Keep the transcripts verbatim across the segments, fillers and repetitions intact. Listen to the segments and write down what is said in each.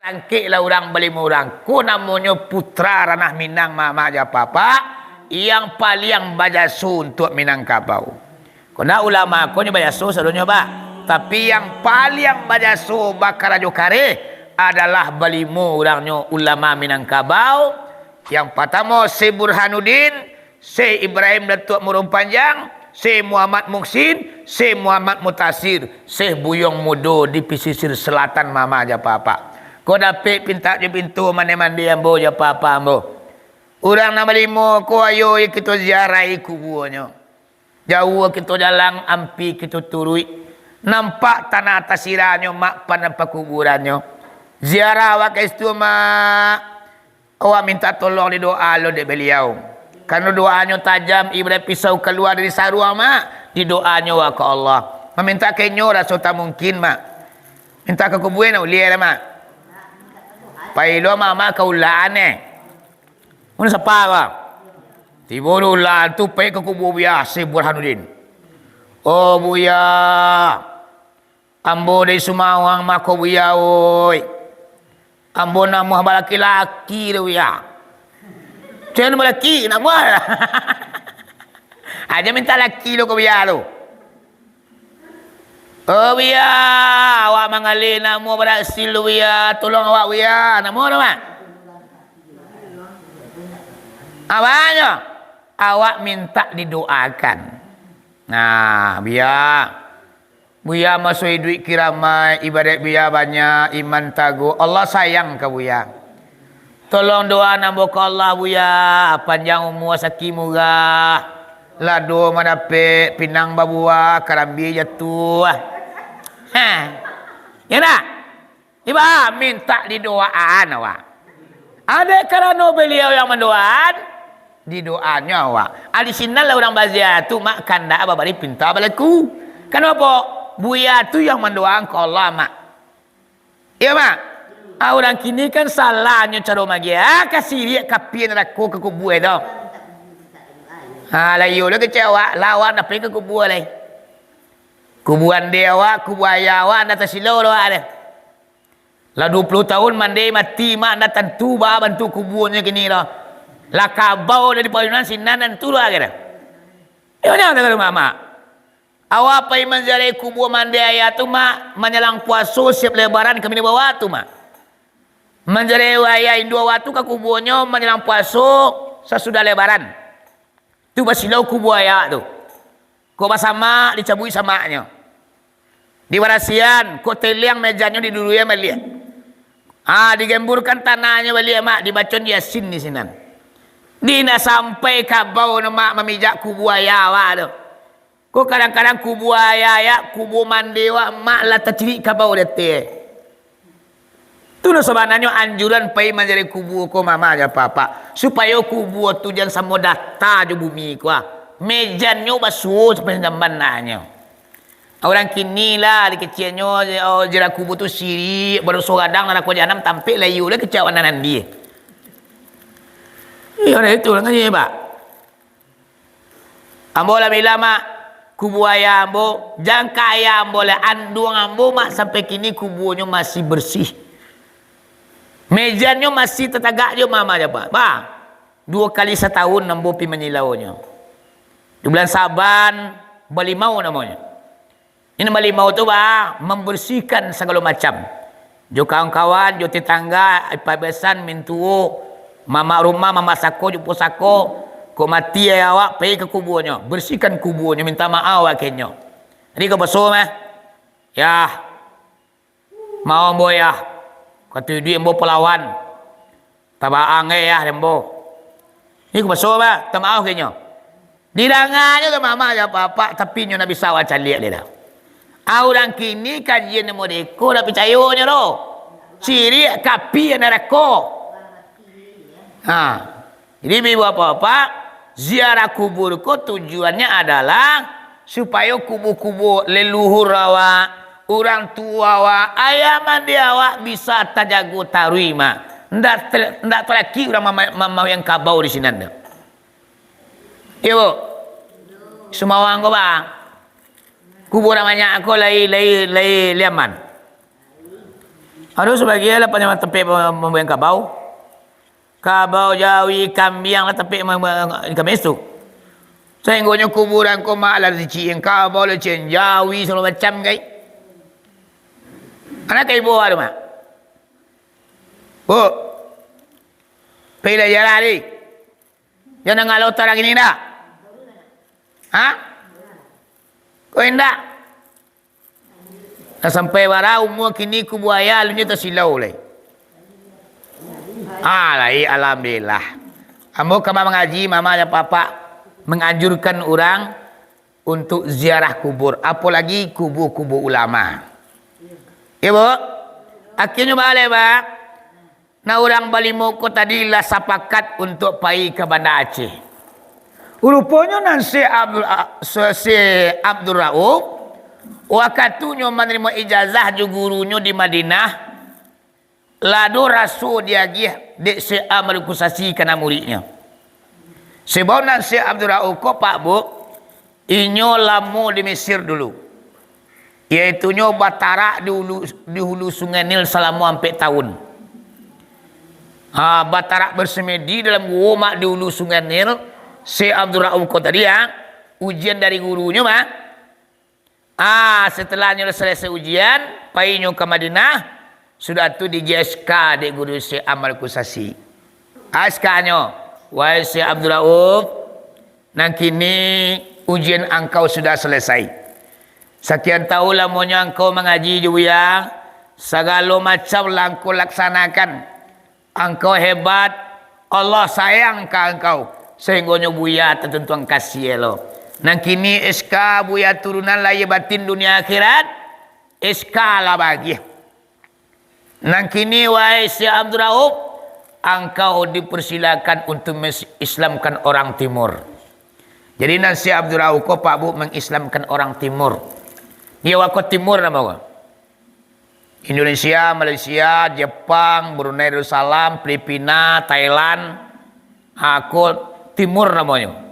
Angkeklah urang balimo urang. Ko namonyo putra ranah Minang, mama jo papa, yang paliang bajaso untuak Minangkabau. Ko ndak ulama ko nyo bajaso sadonyo, bah. Tapi yang paliang bajaso bakarajo kareh adalah balimo urangnyo ulama Minangkabau. Yang patamo, Syekh Burhanuddin, Syekh Ibrahim Datuak Murung Panjang, Syekh Muhammad Muhsin, Syekh Muhammad Mutasir, Syekh Buyuang Mudo di Pisisir Selatan, mama jo papa. Ko dapek pintak jo pintu mande-mande ambo jo papa ambo. Urang nan balimo ko, ayo kito ziarahi kubuanyo. Jauah kito jalang, ampia kito turuik. Nampak tanah tasiranyo, mak, padang pakuburannyo. Ziarah awak ka situ, mak. Awak mintak tolong didoa lo dek baliau. Karano doanyo tajam ibarat pisau kalua dari saruang, mak. Didoanyo awak ka Allah. Mamintak ka inyo raso tak mungkin, mak. Mintak ka kubua nak uliah lah, mak. Pai lo mama ka ulaan, eh. Mun sapa ko? Tibo di ulaan tu, pai ka kubua Buya Syekh Burhanuddin. "Oh, Buya, ambo dari Sumawang mako, Buya, oi. Ambo namuah balaki-laki tu, Buya." Cen balaki, namuah. Aja minta laki lo ko, Buya, lo. "Oh, Buya, awak manggaleh namuah barasil, Buya. Tolong awak, Buya." Namuah tu, mak? Apanyo? Awak mintak didoakan. Nah, Buya. Buya maso iduik kiramaik, ibadat Buya banyak, iman taguah. Allah sayang ka Buya. Tolong doa ambo ka Allah, Buya, panjang umua, saki murah, lado mandapek, pinang babuah, karambia jatuah. Ha. Ya ndak? Iba mintak didoaan awak. Adek karano baliau yang mandoaan, didoanyo awak. Ah, di sinan lah urang baziarah tu, mak, kandak babari pinta balaku. Kanapo? Buya tu yang mandoaan ka Allah, mak. Iyo, mak? Ah, urang kini kan salahnyo caro magiah, ah, ka siriak, ka api narako, ka kubua tu. Ha, lah iyo lah kecek awak, lah awak ndak pai ka kubua lai. Kubua ande awak, kubua ayah awak, ndak tasilo doh awak deh. Lah duo puluah tahun mande mati, mak, ndak tantu baa bantuak kubuanyo kini doh. Lah kabau dari palunan sinan, ndak tantu doh akhirnyo. Iyo, nyo kata rumah, mak. Awak pai manziarahi kubua mande ayah tu, mak, manjalang puaso siap Lebaran kami dibawa tu, mak. Manziarahi ayah induak awak tu ka kubuanyo manjalang puaso sasudah Lebaran. Tu basilau kubua ayah tu. Kok basamak, dicabuik samaknyo. Dibarasiahan, kok teliang mejanyo diduduian baliak. Ah, digemburkan tanahnyo baliak, mak, dibacon Yasin di sinan. Di indak sampai kabau no, mak, mamijak kubua ayah awak tu. Ko kadang-kadang kubua ayah, ayah, kubua mande awak, mak, lah tacirik kabau di ateh. Tu no sabananyo anjuran pai manziarahi kubua ko, mama jo papa, supayo kubua tu jan samo data jo bumi ko, ah. Mejannyo basuo sapanjang jaman nahnyo. Urang kini lah, di kecianyo, oh, ziarah kubua tu sirik, badoso gadang, narako jahanam, tampek lah iyo lah kecek awak nan andi. Iyo, dah itu lah ngaji, Pak. Ambo lah bilang, mak, kubua ayah ambo, jan ka ayah ambo lah, anduang ambo, mak, sampai kini kubuanyo masih bersih. Mejannyo masih tatagak jo, mama jo papa. Bah, duo kali satahun ambo pi manyilaunyo. Di bulan Saban, balimau namonyo. Ini balimau tu, bah, mambarsihkan sagalo macam. Jo kawan-kawan, jo tetangga, paibasan, mintuo, mamak rumah, mamak sako, jo pusako, kok mati ayah awak, pai ka kubuanyo, barsihkan kubuanyo, minta maaf awak ka inyo. Jadi ko paso mah. Yah. Mau ambo, yah. Katuju duit ambo palawan. Tabaang, eh, yah, ambo. Ni ko paso, bah, minta maaf ka inyo. Didanganyo tu mama jo papa, tapi inyo ndak bisa awak caliak lai doh. Ah, urang kini kajian nan modeko ndak picayo nyo doh. Sirik ka api narako. Ha. Jadi, ibu bapak-bapak, ziarah kubur ko tujuannyo adalah supayo kubur-kubur leluhur awak, urang tuo awak, ayah mande awak bisa tajago taruih, mak. Ndak ter-, ndak talaki urang mama-, mamauikan kabau di sinan tu. Iyo, Bu? Sumawang ko, Bang. Kuburan banyak ko lai, lai, lai, lai aman. Ado sabagian lah panyamah tampek mambuang kabau. Kabau jawi, kambiang lah tampek mambuang kambiang tu. Sainggonyo kuburan ko mak lah ricikan kabau lah cian jawi sagalo macam kai. Anak kai buah tu mak. Bu. Pai lah jalan ni. Jan danga lo tarang ini ndak? Ha? Ko indak? Lah sampai bara umua kini kubuaya alun nyo tasilau lai. Ah, lai, alhamdulillah. Ambo kama mangaji, mama jo papa manganjurkan urang untuk ziarah kubur, apolagi kubur-kubur ulama. Ya, Bu? Akhirnyo baleh, Pak. Nah, urang balimo ko tadi lah sapakat untuak pai ka Banda Aceh. Ruponyo nan Syekh Abdul, a, Syekh Abdul Rauf, wakatunyo manarimo ijazah jo gurunyo di Madinah, lah ado raso diagiah dek Syekh Ahmad Kusasi ka nan muridnyo. Sebab nan Syekh Abdul Rauf ko, Pak Bu, inyo lamo di Mesir dulu, yaitunyo batarak di ulu, di hulu Sungai Nil salamo ampek tahun. Ha, batarak bersemedi dalam guo mak di hulu Sungai Nil, Syekh Abdul Rauf ko tadi, ya, ujian dari gurunyo, Mak. Ah, setelah nyo lah selesai ujian, painyo ka Madinah, sudah tu di-J S K dek guru Syekh Ahmad Kusasi. S K-nyo, "Wahai Syekh Abdul Rauf, nan kini ujian angkau sudah selesai. Sakian tahun lamonyo angkau mangaji jo Buya, sagalo macam lah angkau laksanakan. Angkau hebat, Allah sayang ka angkau, sainggonyo Buya tatuntuang kasih lo. Nan kini S K Buya turunan lahia batin dunia akhirat, S K lah bagiah. Nan kini, wahai Syekh Abdul Rauf, angkau dipersilakan untuk mes-, Islamkan orang Timur." Jadi, nan Syekh Abdul Rauf ko, Pak Bu, mengislamkan orang Timur. Iyo, wako Timur namo ko? Indonesia, Malaysia, Jepang, Brunei Darussalam, Filipina, Thailand, ah, ko Timur namonyo.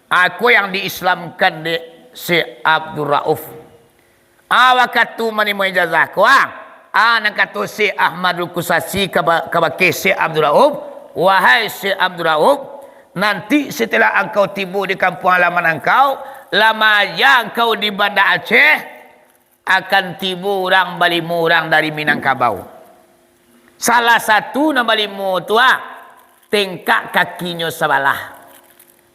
Ah, ko yang diislamkan dek Syekh Abdul Rauf. Ah, wakatu manarimo ijazah ko, ah, ah, nan kato Syekh Ahmadul Kusasi kaba-, kabake Syekh Abdul Rauf, "Wahai Syekh Abdul Rauf, nanti setelah angkau tibo di kampuang halaman angkau, lah maaja angkau di Banda Aceh, akan tibo urang balimo urang dari Minangkabau. Salah satu nan balimo tu, ah, tengkak kakinyo sabalah.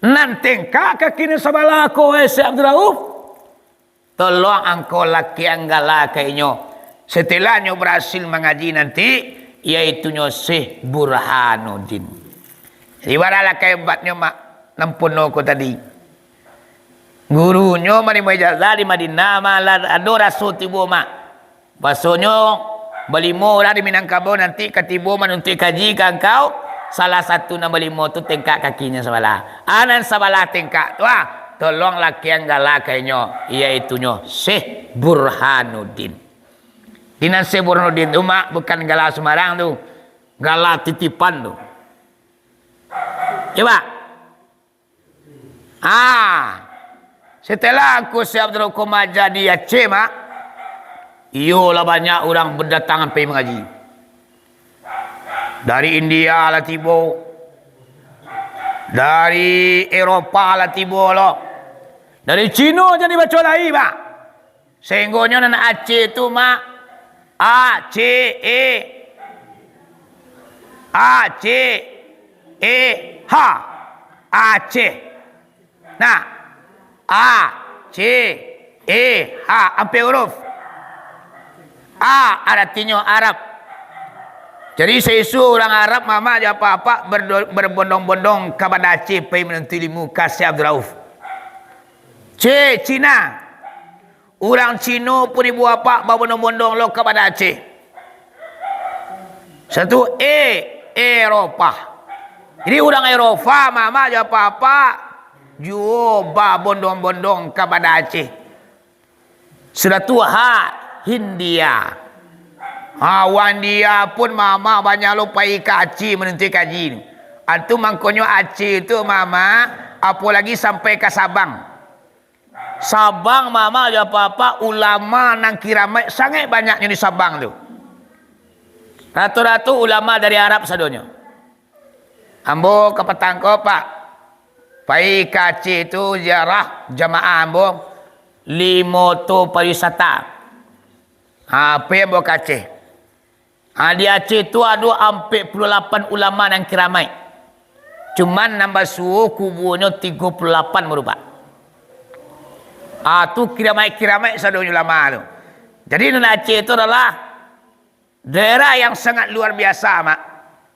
Nan tengkak kakinyo sabalah ko, wahai Syekh Abdul Rauf, tolong angkau lakekan gala ka inyo. Setelah nyo barasil mangaji nanti, yaitunyo Syekh Burhanuddin." Jadi, baralah kahebatnyo, Mak, nan pono ko tadi. Gurunyo manarimo ijazah di Madinah, malah ado raso tibo, Mak. Basonyo, balimo urang di Minangkabau nanti ka tibo manuntuik kaji ka angkau, salah satu nan balimo tu tengkak kakinyo sabalah. Ah, nan sabalah tengkak tu, ah, tolong lakekan gala ka inyo, yaitunyo Syekh Burhanuddin. Di nan Syekh Burhanuddin tu, Mak, bukan gala sumbarang tu, gala titipan tu. Cubo. Ah, setelah Angku Syekh Abdul Rauf ko maaja di Aceh, Mak, iyo lah banyak urang badatangan pai mangaji. Dari India lah tibo, dari Eropa lah tibo lo, dari Cino jadi baco lai, Mak. Sainggonyo nan Aceh tu, Mak, A C E, A C E H, Aceh. Nah, A C E H, ampek huruf. A aratinyo Arab. Jadi, saisuak urang Arab, mamak jo apak-apak berdo-, berbondong-bondong ka Banda Aceh pai manuntuik ilmu ka Syekh Abdul Rauf. C, Cina. Urang Cino pun ibu apak babondong-bondong lo ka Banda Aceh. Satu, E, Eropah. Jadi, urang Eropah, mamak jo apak-apak, juo babondong-bondong ka Banda Aceh. Sudah tu, H, Hindia. Ha, urang India pun mamak banyak lo pai ka Aceh manuntuik kaji. Antu mangkonyo Aceh tu, mamak, apolagi sampai ka Sabang. Sabang, mamak jo apak-apak, ulama nan kiramaik sangaik banyaknyo di Sabang tu. Rato-rato ulama dari Arab sadonyo. Ambo kapatang ko, Pak, pai ka Aceh tu ziarah jamaah ambo limo to pariwisata. Ha, pai ambo ka Aceh. Ha, di Aceh tu ado ampek puluah lapan ulama nan kiramaik. Cuman nan basuo kubuanyo tigo puluah lapan baru, Pak. Ha, tu kiramaik-kiramaik sadonyo ulama tu. Jadi nan Aceh tu adalah daerah yang sangat luar biasa, Mak.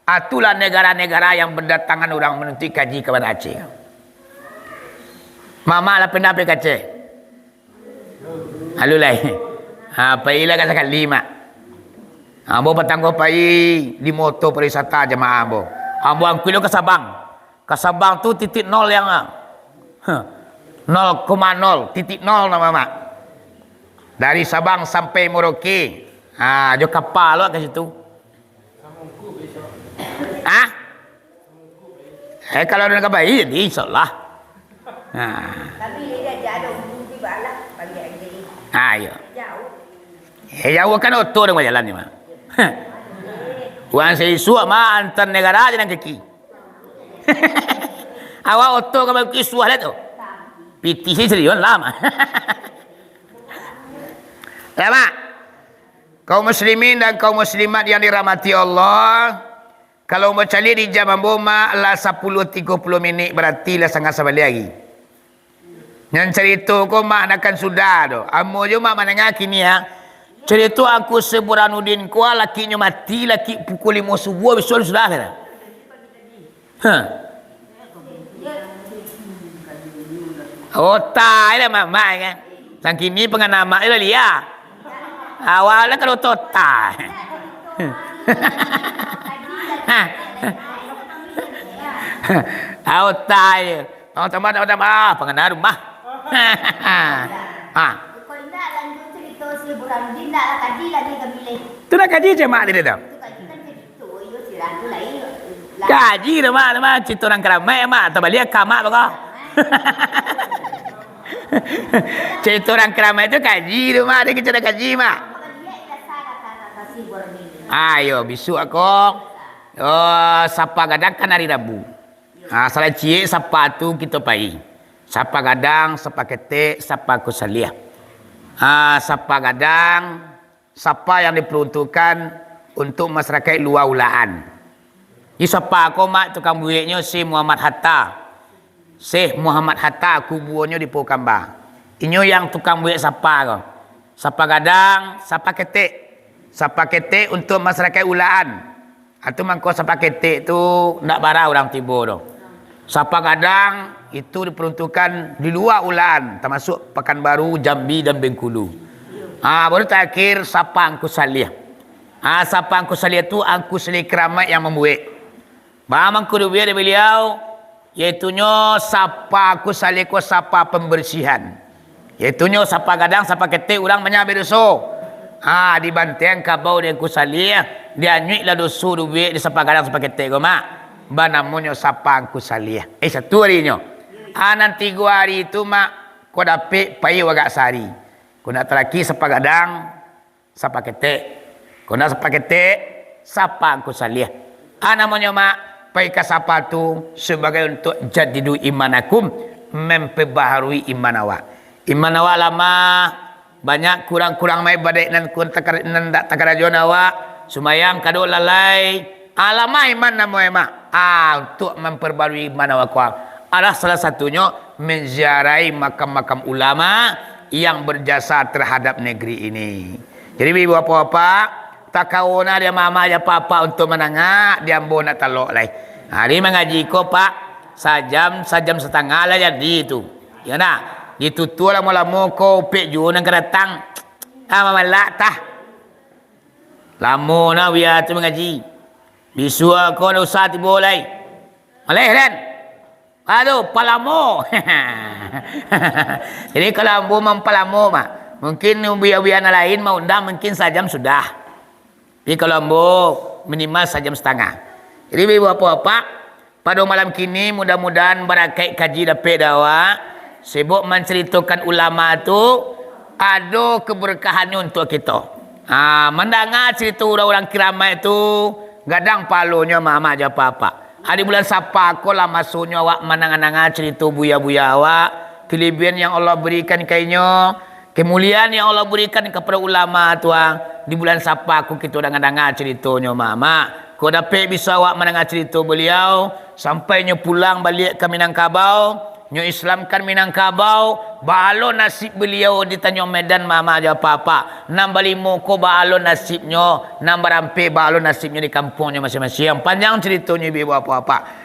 Itulah negara-negara yang berdatangan orang menuntut kaji ka Banda Aceh. Mamak lah pernah pai ka Aceh? Alu lai. Ha, pailah ka sakali, Mak. Ha, ambo patang ko pai di moto pariwisata jamaah ambo. Ambo angkui lo ka Sabang. Ka Sabang tu titik nol yang, ah, huh, nol koma nol, titik nol namo, Mak. Dari Sabang sampai Merauke, ah, jo kapal lo ka situ. Ah? Eh, kalau ado nan ka pai, jadi insyaallah. Nah. Tapi dia dah ada umur tu, balah bagi aja. Ah, iyo. Jauh. Eh, jauah kan oto dek bajalan ni, Mak. Urang saisuak, Mak, antar negara aja nan kaki. Awak oto ka baki suah lah tu. Pitih si serius lah, Mak. Lah, Mak. Kaum muslimin dan kaum muslimat yang dirahmati Allah, kalau bacaliak di jam ambo, Mak, lah sapuluah tigo puluah minik, barati lah sangah sabaliak hari. Nan carito ko, Mak, nak kan sudah tu. Ambo jo, Mak, mandanga kini, ah. Carito Angku Syekh Burhanuddin ko, ah, lakiknyo mati, lakik pukul limo subuah, bisuak sudah, kata. Hah. Otai lah, Mak, Mak, kan. Sangkini pangana Mak je lah lia. Awak lah kalau totai. Ah, otai. Oh, tambah, tambah, tambah. Ah, pangana rumah. Ah. Kok indak lanjut carito si Burhanuddin, ndak lah kaji lagi ka milih. Tu nak kaji je, Mak, tadi tu. Tu kaji kan carito, iyo, si Randu lain. Kaji dah, Mak, dah, Mak. Carito urang karamaik, Mak. Tabaliak ka Mak bako. Carito urang karamaik tu kaji tu, Mak. Dia kecil dah kaji, Mak. Ayo, bisuak ko. Oh, sapa gadang kan hari Rabu. Ha, salah ciek sapa tu kito pai. Sapa gadang, sapa ketek, sapa Angku Saliah. Ha, sapa gadang, sapa yang diperuntukkan untuk masyarakat Lua Ulaan. Di sapa ko, Mak, tukang bueknyo Syekh Muhammad Hatta. Syekh Muhammad Hatta, kubuanyo di Pokamba. Inyo yang tukang buek sapa ko. Sapa gadang, sapa ketek. Sapa ketek untuk masyarakat Ulaan. Atu mangko sapa ketek tu ndak bara urang tibo doh. Sapa gadang itu diperuntukkan di Lua Ulaan, tamasuak Pakanbaru, Jambi, dan Bengkulu. Ha, baru terakhir sapa Angku Saliah. Ha, sapa Angku Saliah tu Angku Saliah Keramat yang mambuek. Ba mangko dibuek dek baliau, yaitunyo sapa Angku Saliah ko sapa pembersihan. Yaitunyo sapa gadang, sapa ketek urang banyak badoso. Ha, dibantiang kabau dek Angku Saliah, dianyuik lah doso dibuek di sapa gadang, sapa ketek ko, Mak. Banamonyo sapa Angku Saliah. Eh, satu arinyo. Ha, nan tigo ari tu, Mak, ko dapek pai wagak sahari. Ko nak talaki sapa gadang, sapa ketek. Ko nak sapa ketek, sapa Angku Saliah. Ah, namonyo, Mak, pai ka sapa tu sabagai untuak jadidu imanakum, memperbaharui iman awak. Iman awak lamah, banyak kurang-kurang mai badek nan kun takar-, nan dak takarajoan awak, sumayang kadok lalai. Ah, lamah iman namonyo, Mak. Ah, untuak memperbarui iman awak ko, alah salah satunyo menziarahi makam-makam ulama yang berjasa terhadap negeri ini. Jadi, ibu bapak-bapak, takawo nah di mama di apak-apak untuak mandanga, di ambo nak talok lai. Ha, jadi mangaji ko, Pak, sajam, sajam satangah lah jadi tu. Yo nah, ditutuah lamo-lamo ko, upek juo nan ka datang. Ah, mamalak tah. Lamo nah buya tu mangaji. Bisuak ko ndak usah tibo lai. Maleh, Den. Aduh, palamo. Jadi, kalau ambo mampalamo, Mak, mungkin buya-buya nan lain maundang mungkin sajam sudah. Tapi kalau ambo minimal sajam satangah. Jadi, ibu bapak-bapak, pado malam kini, mudah-mudahan barakaik kaji dapek dek awak, sibuk mancaritokan ulama tu, ado keberkahannyo untuak kito. Ah, mandanga carito urang-urang kiramaik tu, gadang pahalonyo, mamak jo apak-apak. Ah, di bulan Sapa ko lah masonyo awak mandanga-danga carito buya-buya awak, kelebihan yang Allah berikan ka inyo, kemuliaan yang Allah berikan kapado ulama tu, ah. Di bulan Sapa ko kito danga-danga caritonyo, mamak. Ko dapek biso awak mandanga carito baliau, sampai nyo pulang baliak ka Minangkabau, nyo Islamkan Minangkabau, baa lo nasib baliau di Tanjuang Medan, mamak jo apak-apak. Nan balimo ko baa lo nasibnyo, nan barampek baa lo nasibnyo di kampuangnyo masiang-masiang. Panjang caritonyo, ibu-ibu, apak-apak.